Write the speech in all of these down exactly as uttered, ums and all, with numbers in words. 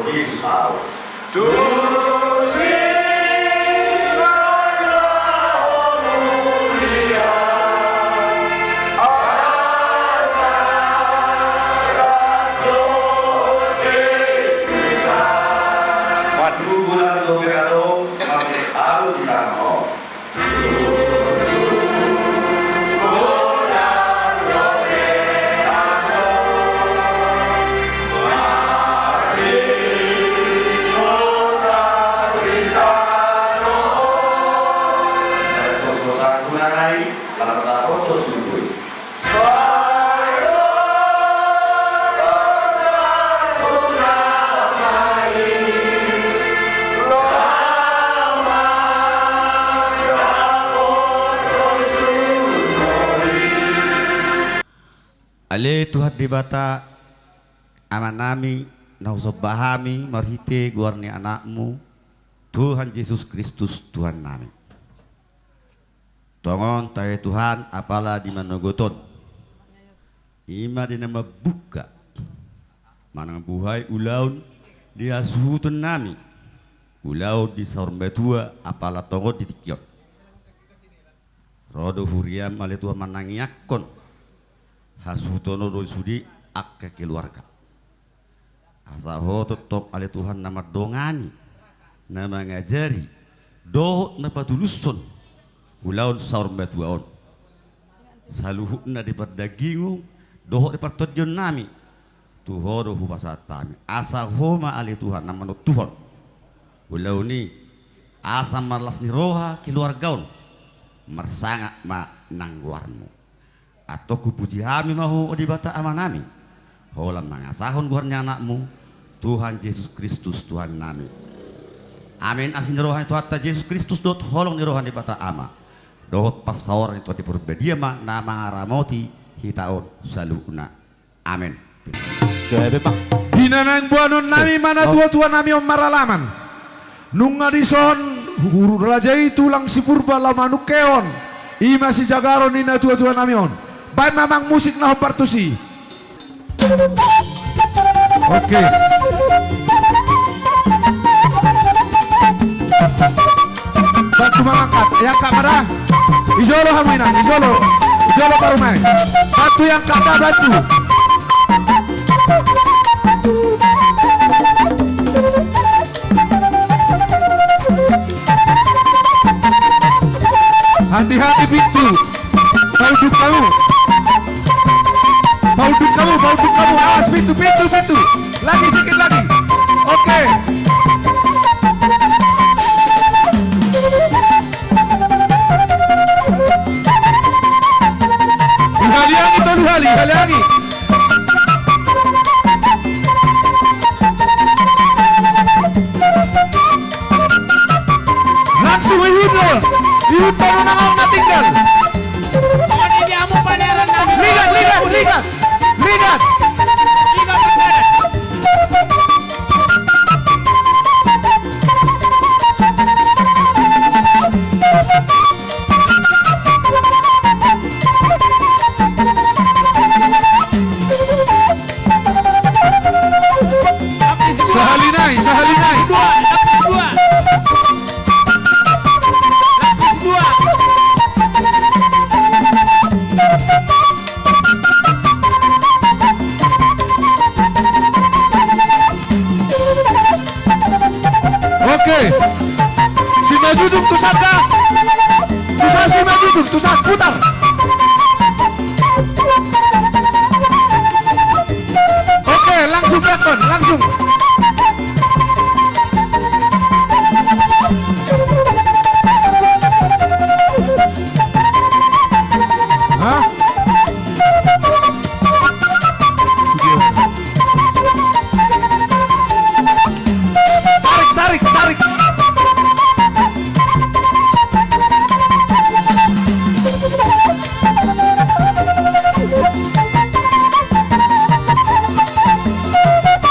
Yesus au. Ale Tuhan Debata, Amanami, na husomba hami marhite goar ni Anakmu, Tuhan Jesus Kristus, Tuhannami. Tongon tahe Tuhan apala di manogot on. I ma di na mambuka manang buhai ulaon di hasuhutonnami, ulaon di saur matua apala tongon di tingki on. Ro do huriam ale Tuhan manangiangkon hasuhuton on do sude angka keluarga. Asa Ho tongtong ale Tuhan na mandongani, na mangajari, dohot na patulushon ulaon saur matua on. Saluhutna di pardagingon dohot di partondionnami, tu Ho do hupasahat hami. Asa Ho ma ale Tuhan na manontuhon ulaon i, asa marlas ni roha keluarga on, marsangap ma nang goarmu. Antong hupuji hami ma Ho, o Debata Amanami, holan mangasahon goar ni Anakmu, Tuhan Jesus Kristus, Tuhannami. Amen. Asi ni roha ni Tuhanta Jesus Kristus dohot holong ni roha ni Debata Ama dohot parsaoran ni Tondi Parbadia ma na mangaramoti hita on saluhutna. Amen. Di na naeng boanonnami ma natuatuanami on maralaman. Nunga dison hurung raja i tulang si Purba laho manungkehon, i ma sijagaron ni natuatuanami on. Baen ma amang musik na hombar tusi. Oke. Bantu mangangkat, iangkat ma da. Di jolo hamu inang, di jolo. Di jolo parumaen. Bantu iangkat da, bantu. Hati-hati pintu. Paunduk hamu. Paunduk hamu, paunduk hamu. Awas pintu, pintu, pintu. Lagi sikit lagi. Oke. Dihaliangi tolu hali, haliangi. Langsung ihut do. Ihut do nang na tinggal. Ligat, ligat, ligat. Ligat. Sahali nai, sahali nai. Oke. Simanjujung tu sada. Tu sada Simanjujung, tu sada putar. Oke, langsung dakon, langsung. Hah? Tarik, tarik, tarik.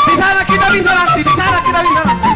Di sana kita bisa nanti, di sana kita bisa nanti.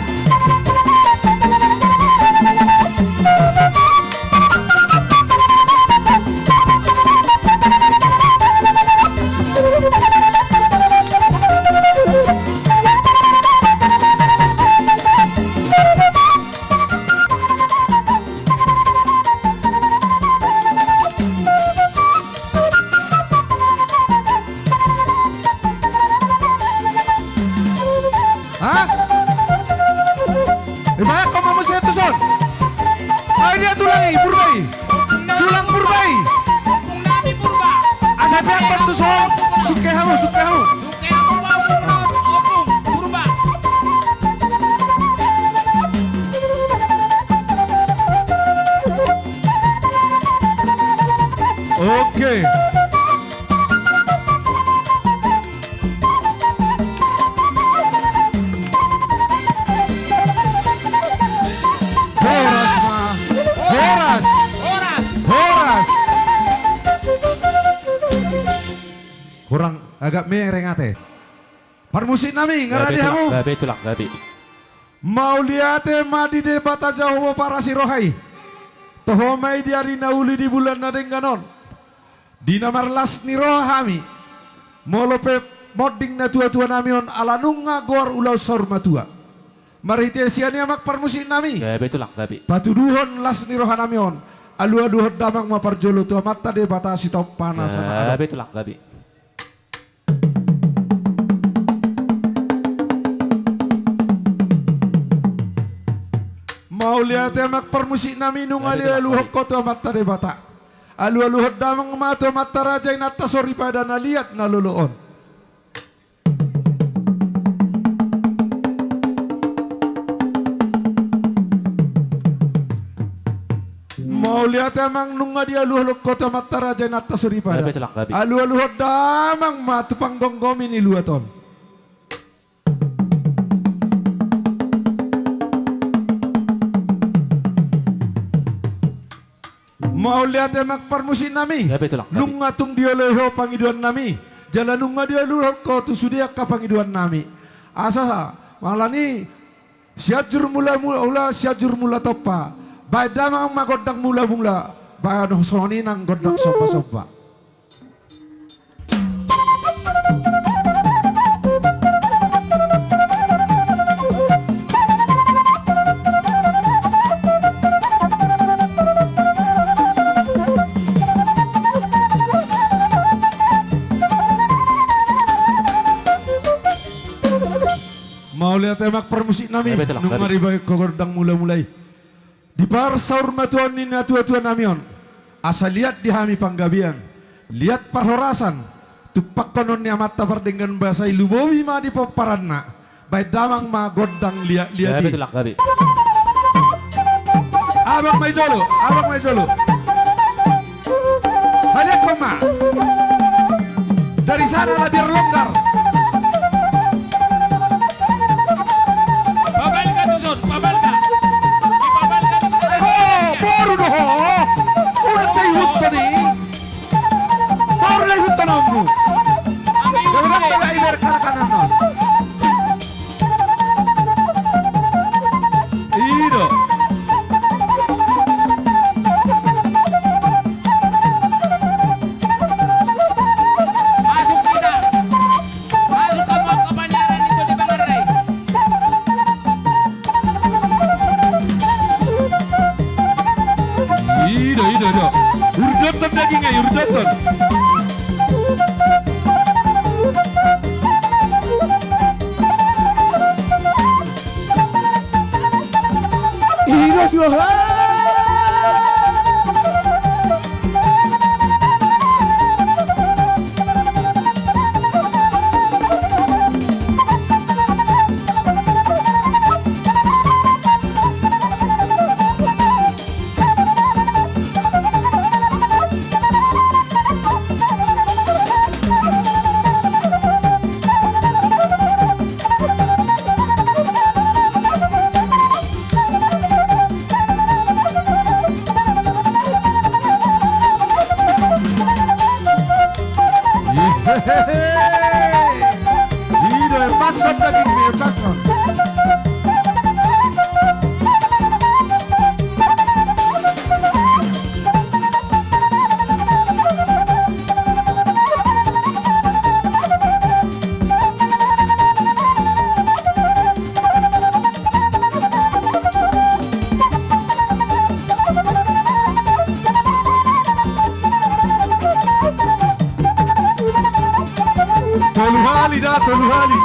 Sungke hamu, sungke hamu. Oke. Horas ma. Horas. Horas. Horas. Hurang agak mereng ate. Parmusik nami, nunga rade hamu? Gabe tulang, gabe. Mauliate ma di Debata Jahowa parasi roha i. Toho ma i di ari na uli di bulan na denggan on. Di na marlas ni roha hami, molo pe monding natuatua nami on ala nunga goar ulaon saur matua. Marhite sian i amang parmusik nami. Gabe tulang, gabe. Patuduhon las ni roha nami on. Alualuhon damang ma parjolo tu Amanta Debata Sitompana Sangap. Gabe tulang, gabe. Mauliate amang parmusik nami, nunga dialuhon ho tu Amanta Debata. Alualuhon damang ma tu amanta raja inanta soripada na liat na lolo on. Mauliate amang, nunga dialualuhon ho tu amanta raja inanta soripada. Gabe tulang, gabe. Alualuhon damang ma tu panggomgomi ni luat on. Mauliate amang parmusik nami. Gabe tulang, gabe. Nunga tung dioloi ho pangidoan nami. Jala nunga dialualuhon ho tu sude angka pangidoan nami. Asa alani Sianjur Mula Mula, Sianjur Mula Tompa. Baen damang ma gondang mula mula. Baen songon i nang gondang somba somba. Mauliate amang parmusik nami, nunga dibaen ho gondang mula mula i. Di parsaur matuaon ni natuatua nami on, asa liat di hami panggabean, liat parhorasan, tumpakhonon ni amanta pardenggan basa i lumobi ma di pomparanna. Baen damang ma gondang liat liat i. Abang ma i jolo, abang ma i jolo. Haliangkon ma. Dari sana lah biar longgar. Pabalga tu son, pabalga. Pabalga tu son. Oh, boru do ho. Unang sai huton i. Boru na huton ombu. Jangan sampai ibar kanan-kanan no. I do. Masuk kita. Masuk ke mall kebanyaran itu di Bangrai. I do, i do, i do. Urdoton dagingna, urdoton. I do, i do. I do, empason daging ni, empason. Tolu hali da, tolu hali.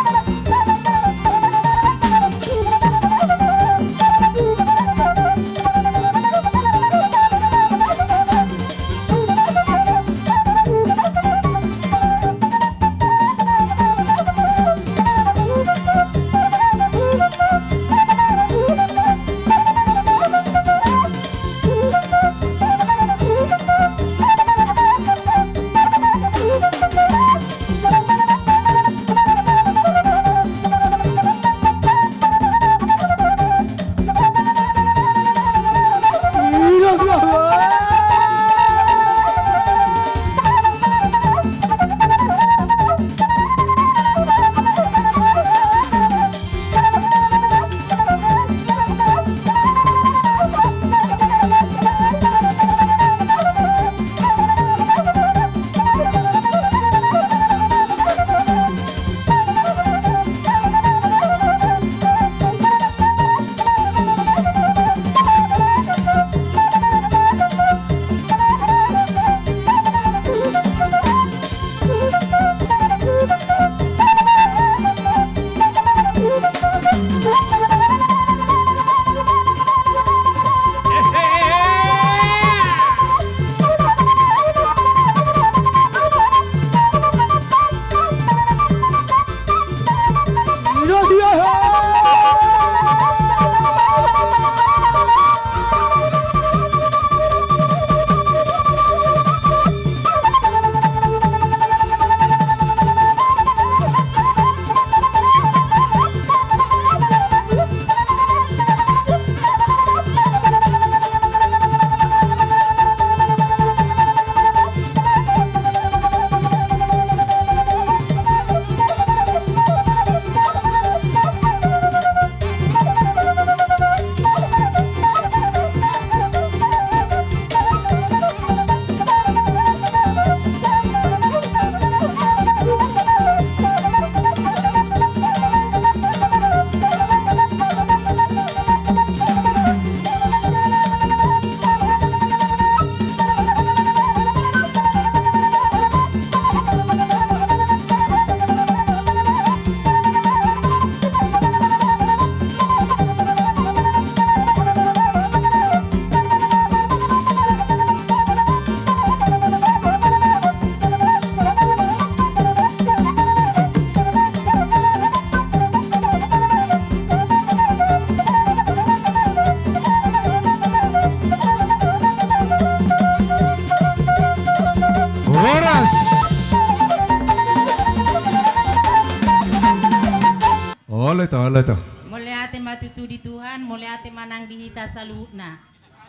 Olo ito, olo ito. Mauliate ma tutu di Tuhan, mauliate ma nang di hita saluhutna.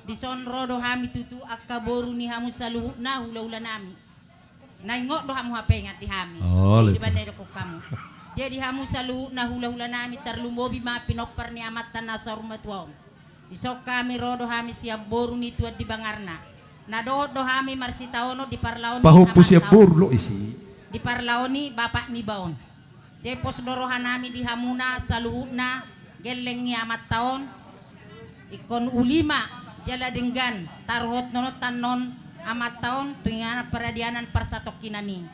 Dison ro do hami tutu angka boru ni hamu saluhutna, hulahulanami. Na ingot do hamu hape ingat di hami. Olo ito. Di banda i dokkon hamu. Jadi hamu saluhutna hulahulanami, tarlumobi ma pinompar ni amanta na saur matua on. Dison hami ro do hami sian boru ni Tuan di Bangarna. Na dohot do hami marsitaonon di parlaon ni amanta on. Pahompu sian boru do isi. Di parlaon ni bapak niba on. Jadi pos do rohanami di hamuna saluhutna gelleng ni amanta on. Ingkon uli ma jala denggan taruhuthonon tannon amanta on tu inganan paradianan parsatongkinan i.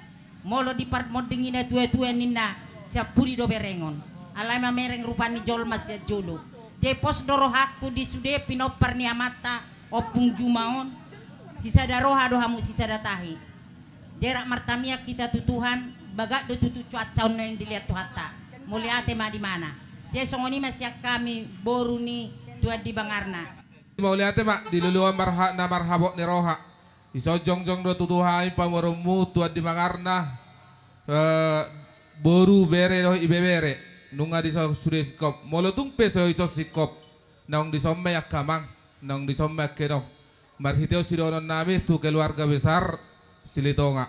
Molo di parmonding i na tuatua ninna, sian pudi do berengon. Alai mamereng rupa ni jolma sian jolo. Jadi pos do rohangku di sude pinompar ni amanta Ompung Juma on. Sisada roha do hamu sisada tahi. Jadi rap martamiang hita tu Tuhan, bagas do tutu cuaca on naeng dilehon Tuhanta. Mauliate ma di hamuna. Jadi songon i ma sian hami boru ni Tuan di Bangarna. Mauliate ma di luluan marha-, na marhabot ni roha. Dison jongjong do tutu hami pamoruonmu Tuan di Bangarna, eh, boru, bere dohot ibebere. Nunga dison sude singkop. Molo tung pe so dison singkop, naung dison ma i angka amang, naung dison ma i angka inong. Marhitehon sidohononnami tu keluarga besar Silitonga.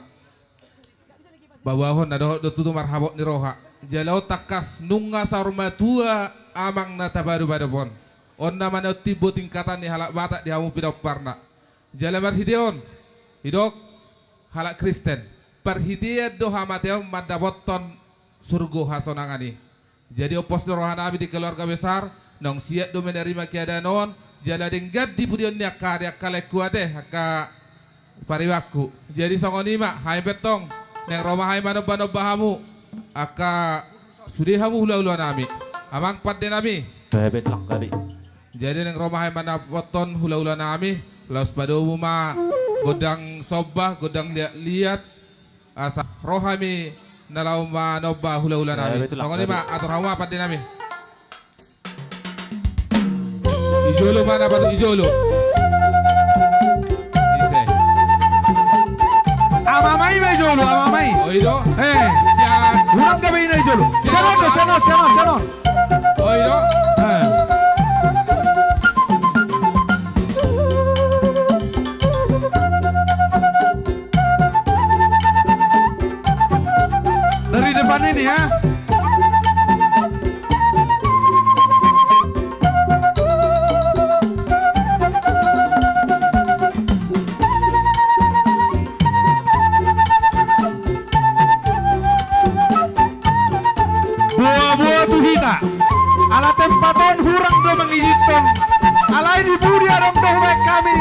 Paboahon na dohot do tutu marhabot ni roha. Jala on tangkas nunga saur matua amang na tapadopadop on. On nama na on timbo tingkatan ni halak Batak di hamu pinomparna. Jala marhite on, didok halak Kristen, parhitean do hamateon mandapothon surgo hasonangan i. Jadi on pos do rohanami di keluarga besar, naung siap do menerima keadaan on, jala denggan di pudion ni angka ari, angka laengku ate, angka paribanku. Jadi songon i ma, hami pe tong, naeng ro ma hami manombanomba hamu, angka sude hamu hulahulanami. Amang pandenami. Bebet langkali. Jadi naeng ro ma hami mandapothon hulahulanami, laos padomu ma gondang somba, gondang liatliat, asa ro hami na laho manomba hulahulanami. Eh, betul lah. Songon i ma, atur hamu ma pandenami. Ijolo ma na patut ijolo. Ise. Amamai ma ijolo, amamai. Oh, i do? Eh. Sian. Urang gabe ina ijolo. Sian. Sian on do, sian on, sian on, sian on. Oh, i do? Eh. Dari depan ini, ya. Boaboa tu hita. Ala tempat on hurang do mangizinhon. Alai di pudi adong do hubaen hami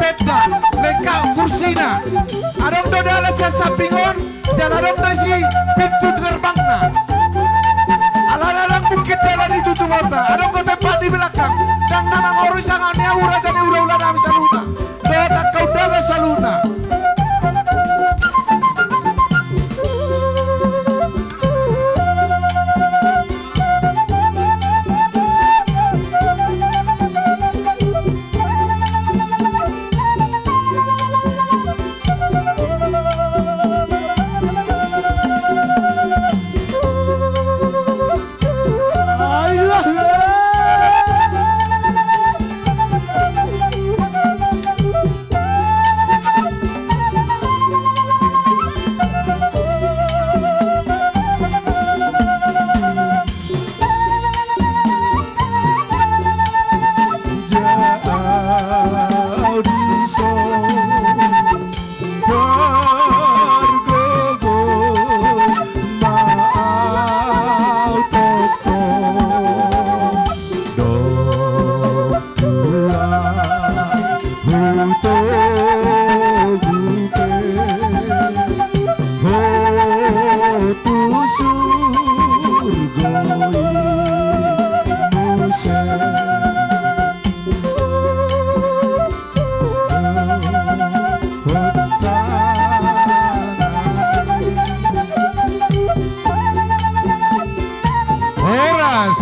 tenda, lengkap kursina. Adong do dalan sian samping on, jala adong do disi pintu gerbangna. Alana ndang mungkin dalan i tutuponta. Adong do tempat di belakang. Ndang na mangorui sanga ni au raja ni hulahulanami saluhutna. Dohot angka undangan saluhutna. Horas.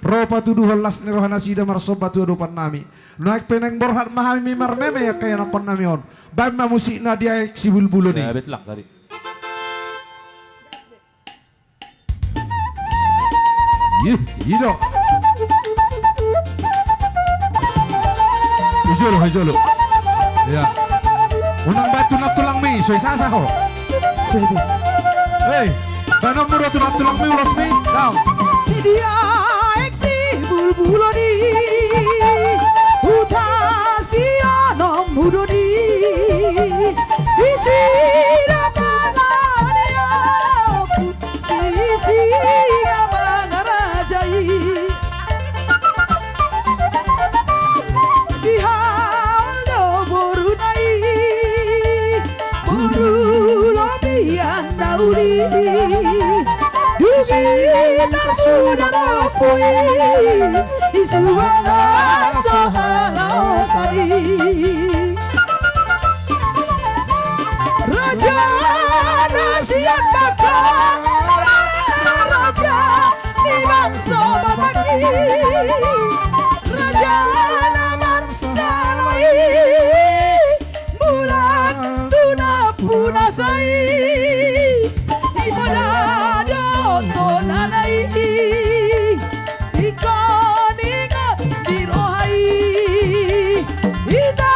Ro patuduhon las ni roha nasida marsomba tu adopan nami. Nuaeng pe naeng borhat ma hami marmeme angka ianakkon nami on. Baen ma musikna di aek sibulbulon i. Ya, bet lang tadi. Ih, i do. Hujolo, hujolo. Ia. Unang baen tu nantulangmi, so isasa ho. Hei, baenonmu do tu nantulangmi ulosmi. Dao. Di aek sibulbulon i, huta sianomhu do di, disi do manganeop, disi do mangarajai. Dihaol do boruna i, boru lobian na uli, dung i tarsuda rompu i, i suang na so halaosan i. Raja na sian Bakhara, raja ni bangso Batak i, raja na marsalai, mulak tu nampuna sai, i poda do tonana i. Ingkon ingot di roha i, hita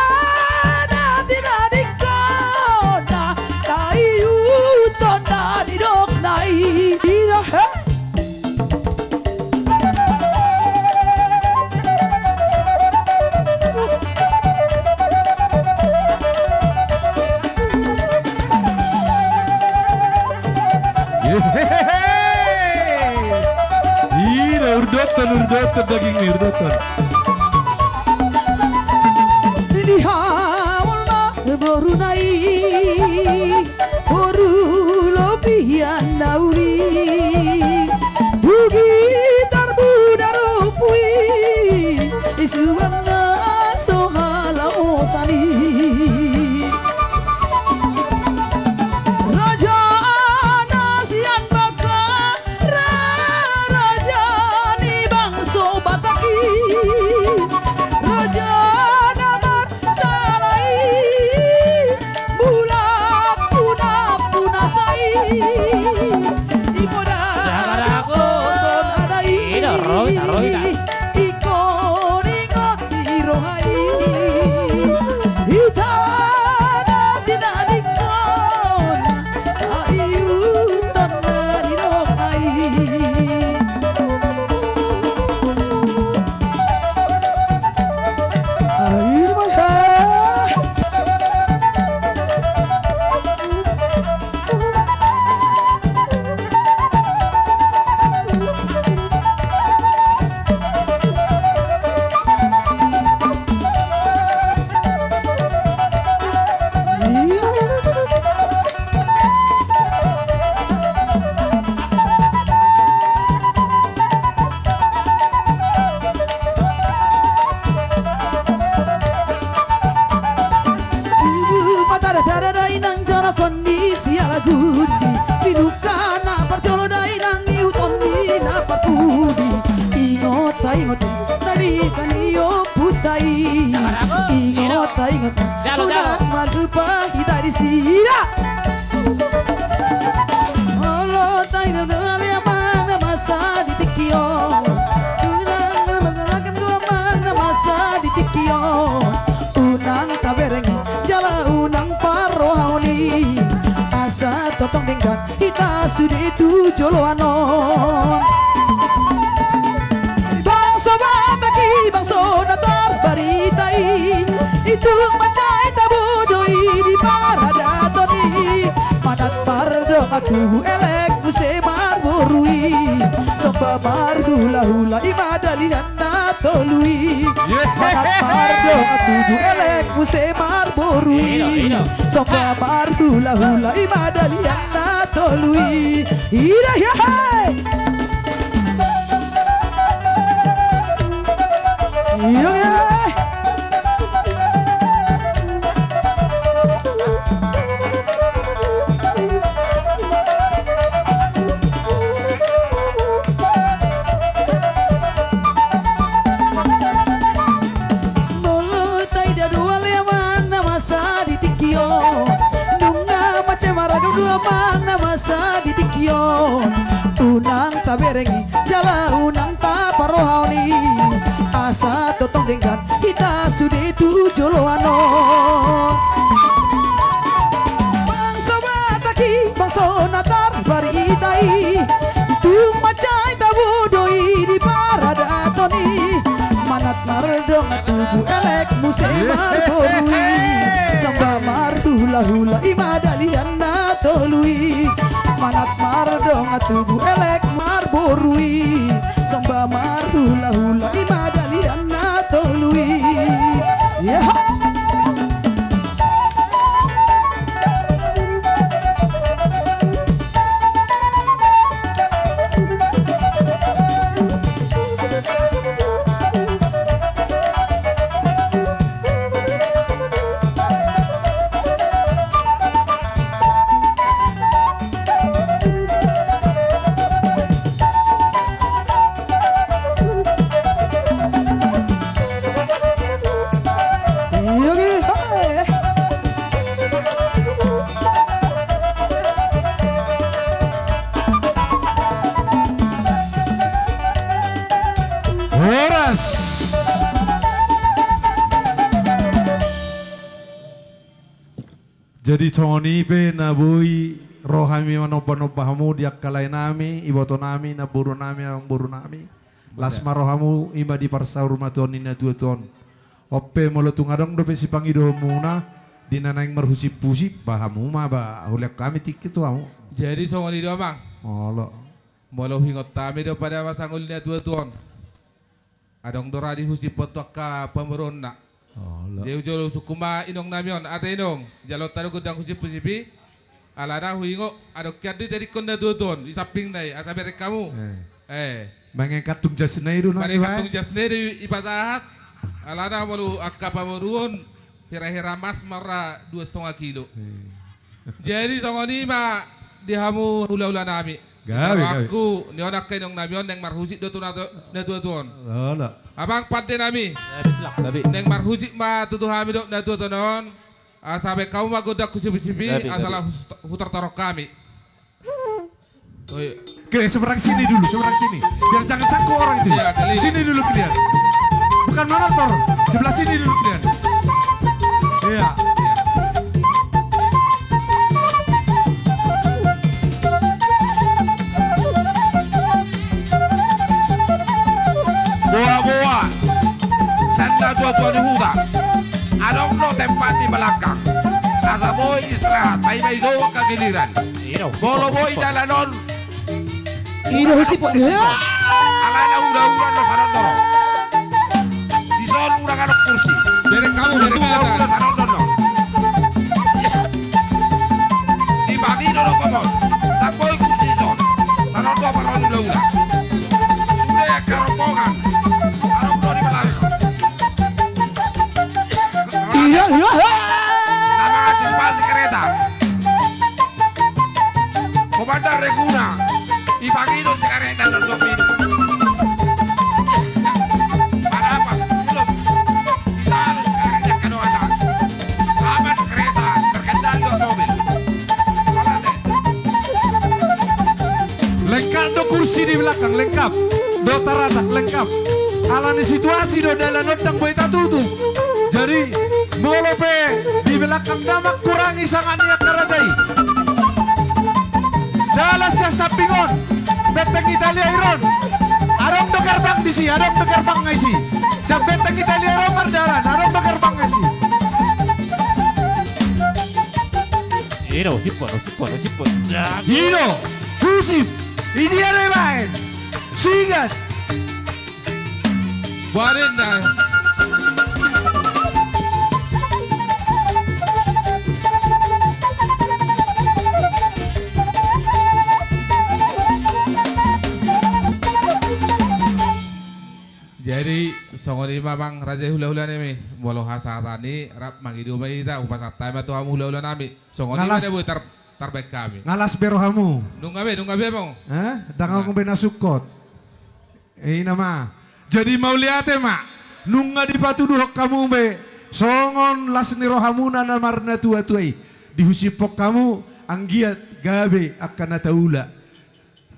na tinadingkon na, na ihuthon na nidokna i. Ida he. Ida, urdothon, urdothon dagingmi, urdothon. Dihaol ma boruna i, boru lobian na uli, dung i tarbuda rompu i, i suang na so halaosan i. Raja na sian Bakhara, raja ni bangso Batak i, raja na marsalai, mulak tu nampuna sai, i poda do tonana i. Ingkon ingot di roha i, hita na tinadingkon na ihuthon na nidokna i. Ai ma he. Tubu patada-tada dainang, jolo kondisi ala gundi, di duka na parjolo dainang, ihuthon ni na parpudi. Ingot, ingot, tabi tani o putai. Ingot, ingot, jalo, jalo. Unang marlupa hita disi. Olo, taida do ale amang na masa di tingki on. Unang marsalangkap do amang na masa di tingki on. Unang taberengi jala unang parrohaon i, asa tongtong denggan hita sude tu joloan on. Bangso Batak i bangso na tarbarita i, i tung mansai tabo do i di paradaton i. Manat mardongan tubu elek muse marboru i, somba marhula-hula i ma dalihan na tolu i. Manat mardongan tubu elek muse marboru i, somba marhula-hula i ma dalihan na tolu i. Ida, ia, hai. Ida, ia. Molo taida do ale amang na masa di tingki on, nunga mansai maragam do amang na masa di tingki on. Unang tabereng i, jala unang taparrohahon i. Asa tongtong denggan hita sude tu joloan on. Bangso Batak i, bangso na tarbarita i. Tung mansai tabo do i di paradaton i. Manat mardongan tubu elek muse marboru i. Somba marhulahula i ma dalihan na tolu i. Manat mardongan tubu elek marboru i. Somba marhulahula i ma dalihan na tolu i. Yaha. Horas. Jadi songon i pe na boi ro hami manombanomba hamu di angka laenami, ibotonami, namborunami, amangborunami. Las ma rohamu, i ma di parsaurmatuaon ni natuatua on. On pe molo tung adong dope sipangidohonmuna di na naeng marhusiphusip, ba hamu ma ba hulehon hami tingki tu hamu. Jadi songon i do, Amang. Olo. Molo huingot hami do pada ma sanguli ni natuatua on. Adong do ra dihusiphon tu angka pamoruonna. Olo. Jadi hujolo sungkun ma inongnami on, ate inong, jaloonta do gondang husiphusip i. Alana huingot adong hian do itadingkon natuatua on di sampingna i, asa bereng hamu. Eh. Eh. Mangengkantung jasna i do na. Mangengkantung jasna i do ipasahat. Alana molo angka pamoruon, hira-hira mas ma ra dua setengah kilo. Eh. Jadi songon i ma di hamu hulahulanami. Gabe, gabe. Di rohangku, ni on angka inongnami on naeng marhusip do tu natu-, natuatua on. Olo. Amang pandenami. Gabe, Tulang, gabe. Naeng marhusip ma tutu hami dohot natuatua on. Asa baen hamu ma gondang husiphusip i, gabe, asa gabe. Laos hut-, hutortorhon hami. Oi. Oke, seberang sini dulu, seberang sini. Biar jangan sangkut orang itu. Iya, keliling. Sini dulu kalian. Bukan manortor, sebelah sini dulu kalian. Iya. Boa-boa. Sanda tua-tua di huta. Adong do tempat di belakang. Asa boi istirahat, paima dijou angka giliran. Molo boi dalan on. Ino husiphon. Alana ura-ura do sanon do ro. Dison ura ngadok kursi. Bereng hamu, bereng hamu. Ura sanon do ro. Dipangido do komon. Tamboi kursi dison. Sanon do parhon ura-ura. Sude angka rombongan. Sanon do di belakang. Iya, iya. Nama antisipasi kereta. Komandan Reguna, dipangido sigaretna dohot kopi. Marapat, silop. Ditaruh sigaretna, angka dongan. Aman kereta, terkendali dohot mobil. Lengkap do kursi di belakang, lengkap. Dohot taratak, lengkap. Alani situasi do dalan on ndang boi tatutup. Jadi, molo pe di belakang ndang mangkurangi sanga ni angka raja i. Dalan sian samping on, benteng Italia i ro on. Adong do gerbang disi, adong do gerbang na disi. Sian benteng Italia i ro on mardalan, adong do gerbang na disi. Ino, husiphon, husiphon, husiphon. Ino, husip. Idia do ibaen. Sigat. Baen da. Jadi, songon i ma amang raja i hulahulanami. Molo hasahatan i rap mangido ma hita, hupasahat hami ma tu hamu hulahulanami. Songon i ma na boi tar-, tarbaen hami. Nga las be rohamu. Nunga be, nunga be amang. Eh? Ndang adong be na sungkot. Eh, i na ma. Jadi mauliate ma. Nunga dipatuduhon hamu be songon las ni rohamuna na marnatuatua i. Dihusiphon hamu anggiat gabe angka na taula.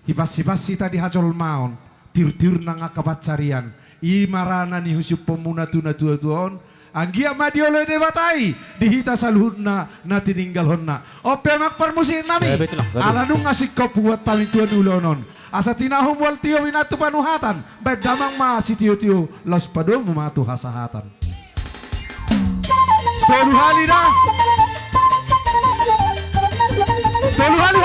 Hipas-hipas hita di hajolmaon, tiur-tiur nang angka pansarian, i ma ra na nihusumponmuna tu natuatua on, anggiat ma dioloi Debata i di hita saluhutna na tininggalhonna. On pe amang parmusik nami, ala nunga singkop hubuat hami tu ulaon on. Asa tinahu mual tio pinantu panuhatan, baen damang ma sitiotio laos padomu ma tu hasahatan. Tolu hali da. Tolu hali